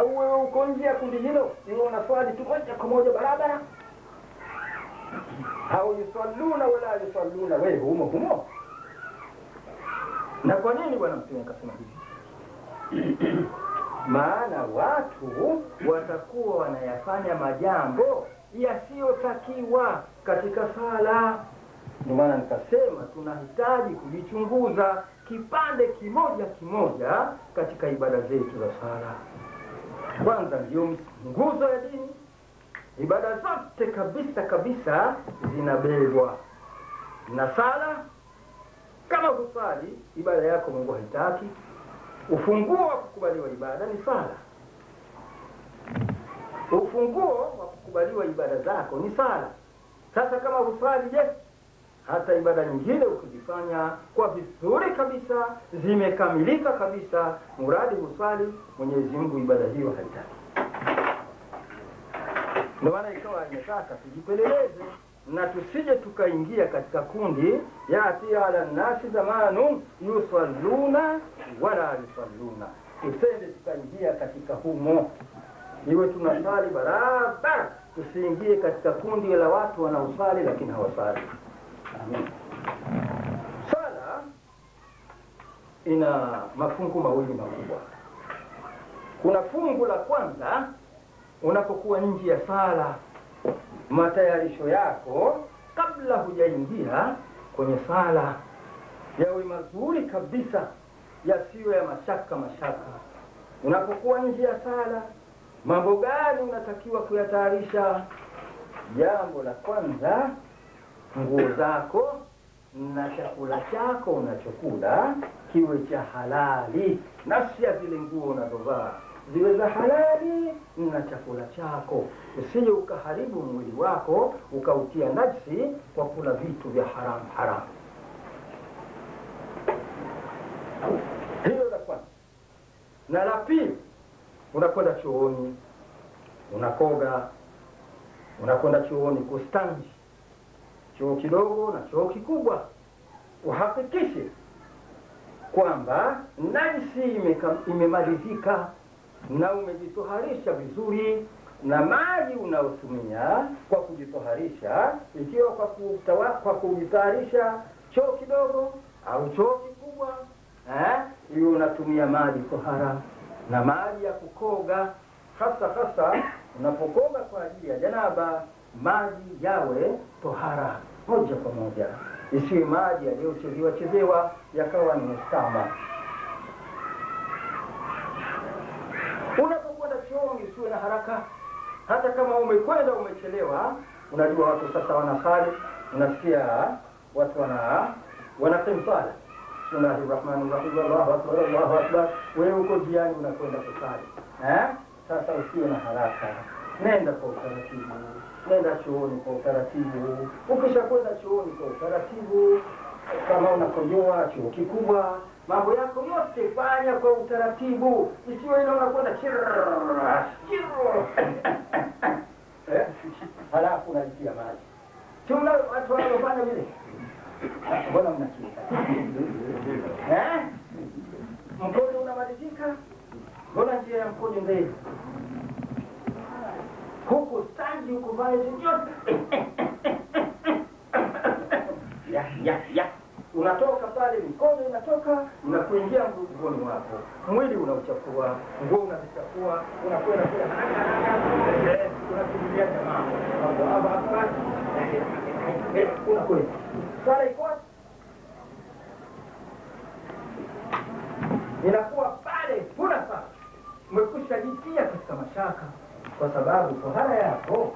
Au wewe uko nje ya kundi hilo, iwe unaswali tu moja kwa moja barabara? Au yusalluna wala yusalluna, wewe humo humo? Na kwa nini Bwana Mtume akasema hivi? Maana watu watakuwa wanayafanya majambo yasiyotakiwa katika sala. Ndio maana nikasema tunahitaji kujichunguza kipande kimoja kimoja katika ibada zetu za sala. Kwanza ndio nguzo ya dini. Ibada zote kabisa kabisa zinabebwa na sala. Kama husali, ibada yako Mungu haitaki. Ufunguo wa kukubaliwa ibada ni sala. Ufunguo wa kukubaliwa ibada zako ni sala. Sasa kama husali, je, hata ibada nyingine ukizifanya kwa vizuri kabisa, zimekamilika kabisa, muradi husali, Mwenyezi Mungu ibada hiyo haitaki. Ndio maana ikawa inataka tujipeleleze na tusije tukaingia katika kundi yati ala nasi zamanu yusalluna wala yusalluna. Tusende tukaingia katika humo, iwe tunasali barabara, tusiingie katika kundi la watu wanaosali lakini hawasali. Amin. Sala ina mafungu mawili makubwa. Kuna fungu la kwanza, unapokuwa nje ya sala, matayarisho yako kabla hujaingia kwenye sala yawe mazuri kabisa, yasiyo ya mashaka mashaka. Unapokuwa nje ya sala, mambo gani unatakiwa kuyatayarisha? Jambo la kwanza, nguo zako na chakula chako unachokula kiwe cha halali. Nafsi ya zile nguo unazovaa ziwe za halali na chakula chako. Usije ukaharibu mwili wako ukautia najisi kwa kula vitu vya haram haram. Hilo la kwanza. Na la pili, unakwenda chooni, unakoga, unakwenda chooni kustanji, choo kidogo na choo kikubwa, uhakikishe kwamba najisi imemalizika na umejitoharisha vizuri, na maji unaotumia kwa kujitoharisha, ikiwa kwa kujitoharisha choo kidogo au choo kikubwa, hiyo unatumia maji tohara na maji ya kukoga. Hasa hasa unapokoga kwa ajili ya janaba, maji yawe tohara moja kwa moja, isiwe maji yaliyochezewa chezewa yakawa ni mustama. Unapokwenda chooni usiwe na haraka, hata kama umekwenda umechelewa. Unajua watu sasa wanasali, unasikia watu wanasema sala, Bismillahirrahmanirrahim, Allahu akbar, Allahu akbar. Wewe uko njiani unakwenda kusali. Sasa usiwe na haraka, nenda kwa utaratibu, nenda chooni kwa utaratibu. Ukishakwenda chooni kwa utaratibu, kama unakojoa choo kikubwa, mambo yako yote fanya kwa utaratibu, isiwe ile unakwenda halafu unajitia maji. Si watu wanaofanya vile? Mbona mnacheka? Mkojo unamalizika, mbona njia ya mkojo ndefu? Huku stanji huku vazi yote. Ya. Unatoka pale, mkono inatoka na kuingia mguuni wako, mwili unauchafua, nguo unazichafua, unakwenda kule haraka haraka, unakimbilia jamaa hapa, unakwenda sala iko inakuwa pale, huna sala, umekwisha jitia katika mashaka, kwa sababu tohara yako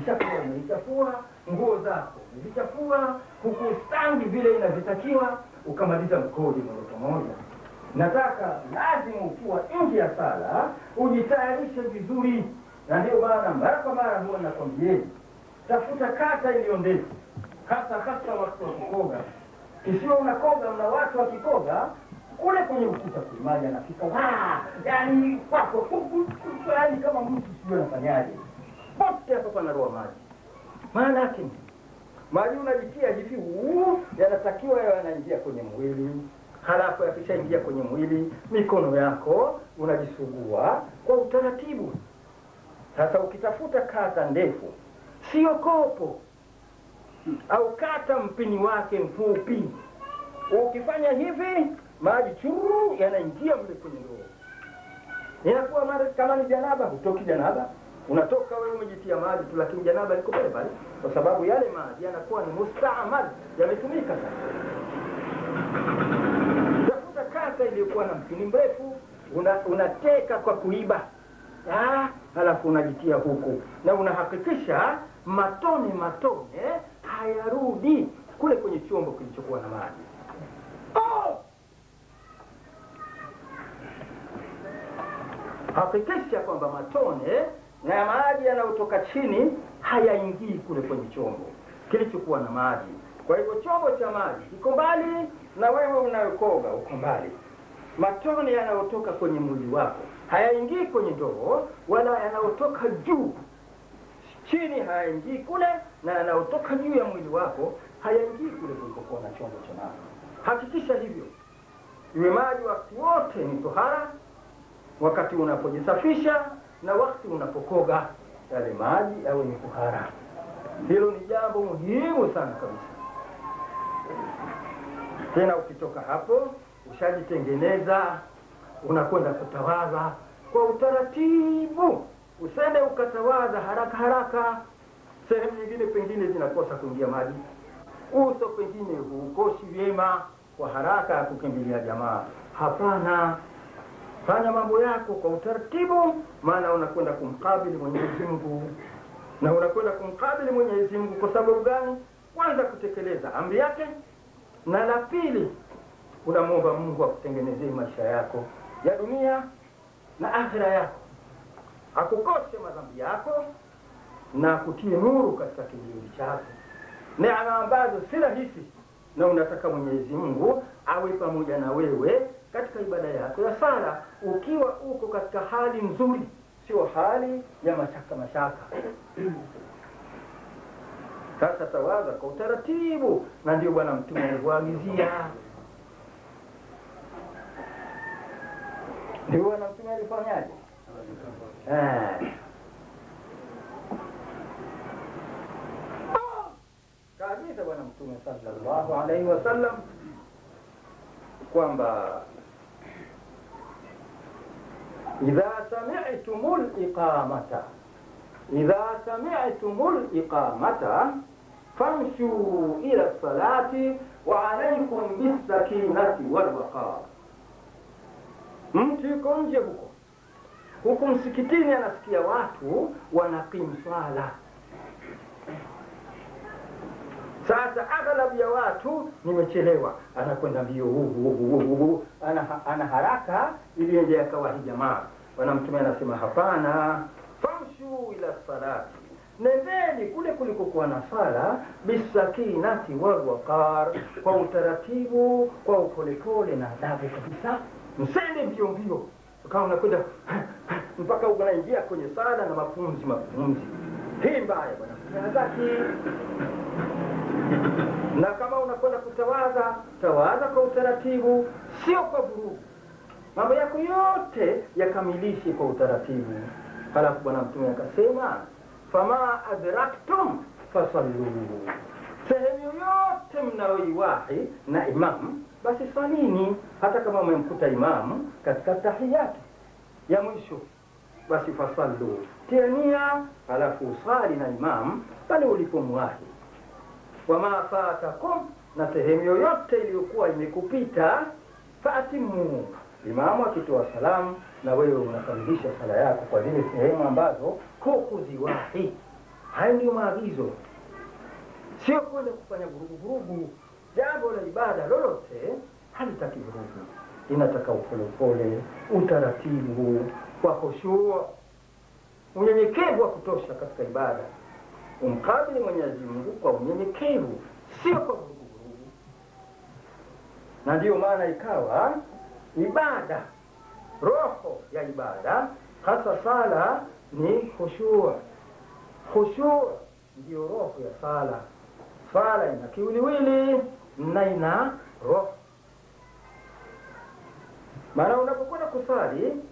ishakuwa umeichafua, nguo zako umezichafua, hukustangi vile inavyotakiwa, ukamaliza mkojo moja kwa moja. Nataka lazima ukiwa nje ya sala ujitayarishe vizuri, na ndio maana mara kwa mara huwa nakwambieni, tafuta kata iliyo ndefu, hasa hasa wakati wa kukoga. Isiwe unakoga, mna watu wakikoga kule kwenye ukuta maji anafika, yani kwako, yani kama mtu sijui anafanyaje, pote hapa panaroa maji. Maana yake maji unajitia hivi, yanatakiwa yanaingia kwenye mwili, Halafu yakishaingia kwenye mwili, mikono yako unajisugua kwa utaratibu. Sasa ukitafuta kata ndefu, sio kopo au kata mpini wake mfupi, ukifanya hivi maji churu yanaingia mle kwenye ndoo, inakuwa mara kama ni janaba, hutoki janaba, unatoka wewe umejitia maji tu, lakini janaba liko pale pale, kwa sababu yale maji yanakuwa ni mustaamal, yametumika sasa. Tafuta kata iliyokuwa na mpini mrefu, unateka kwa kuiba, halafu unajitia huku na unahakikisha matone matone hayarudi kule kwenye chombo kilichokuwa na maji. Oh! Hakikisha kwamba matone na maji yanayotoka chini hayaingii kule kwenye chombo kilichokuwa na maji. Kwa hivyo chombo cha maji kiko mbali na wewe unayokoga uko mbali. Matone yanayotoka kwenye mwili wako hayaingii kwenye ndoo, wala yanayotoka juu chini hayaingii kule, na yanayotoka juu ya mwili wako hayaingii kule kulikokuwa na chombo cha maji. Hakikisha hivyo, iwe maji wakati wote ni tohara, wakati unapojisafisha na wakati unapokoga, yale maji yawe ni tohara. Hilo ni jambo muhimu sana kabisa. Tena ukitoka hapo ushajitengeneza, unakwenda kutawadha kwa utaratibu. Usende ukatawadha haraka haraka, sehemu nyingine pengine zinakosa kuingia maji, uso pengine hukoshi vyema kwa haraka ya kukimbilia jamaa. Hapana, fanya mambo yako kwa utaratibu, maana unakwenda kumkabili Mwenyezi Mungu. Na unakwenda kumkabili Mwenyezi Mungu kwa sababu gani? Kwanza kutekeleza amri yake, na la pili unamuomba Mungu akutengenezee maisha yako ya dunia na akhira yako, akukoshe madhambi yako na akutie nuru katika kiwiliwili chako, neema ambazo si rahisi, na unataka Mwenyezi Mungu awe pamoja na wewe katika ibada yako ya sala, ukiwa uko katika hali nzuri, sio hali ya mashaka mashaka. Sasa tawadha kwa utaratibu, na ndio Bwana Mtume alivyoagizia. Ndio Bwana Mtume alifanyaje? Kaagiza Bwana Mtume sallallahu alaihi wasallam kwamba idha sami'tumul iqamata, idha sami'tumul iqamata famshu ila salati wa alaykum bisakinati wal waqar. Mtu yuko nje huko huku msikitini, anasikia watu wanakimu swala. Sasa aghlabu ya watu nimechelewa, anakwenda mbio hu, ana haraka ili ende akawahi jamaa. Bwana Mtume anasema hapana, famshu ila salati, nendeni kule kulikokuwa na sala, bisakinati wal waqar, kwa utaratibu, kwa upolepole na adabu kabisa. Msende mbio mbio ukawa unakwenda mpaka unaingia kwenye sala na mapumzi mapumzi. Hii mbaya, Bwana Mtume hataki. Na kama unakwenda kutawadha, tawadha kwa utaratibu, sio kwa vurugu. Mambo yako yote yakamilishe kwa utaratibu. Halafu Bwana Mtume akasema fama adraktum fasallu, sehemu yoyote mnayoiwahi na imamu basi salini, hata kama umemkuta imamu katika tahiyati ya mwisho, basi fasallu, tia nia, halafu usali na imamu pale ulipomwahi. Wama fatakum, na sehemu yoyote iliyokuwa imekupita, faatimu, imamu akitoa salamu na wewe unakamilisha sala yako kwa zile sehemu ambazo hukuziwahi. Hayo ndio maagizo, sio kwenda kufanya vurugu vurugu. Jambo la ibada lolote halitaki vurugu, inataka upolepole, utaratibu, kwa khushu, unyenyekevu wa kutosha katika ibada. Umkabili Mwenyezi Mungu kwa unyenyekevu, sio kwa vurugu vurugu. Na ndiyo maana ikawa ibada, roho ya ibada hasa sala ni khushu. Khushu ndiyo roho ya sala. Sala ina kiwiliwili na ina roho. Maana unapokwenda kusali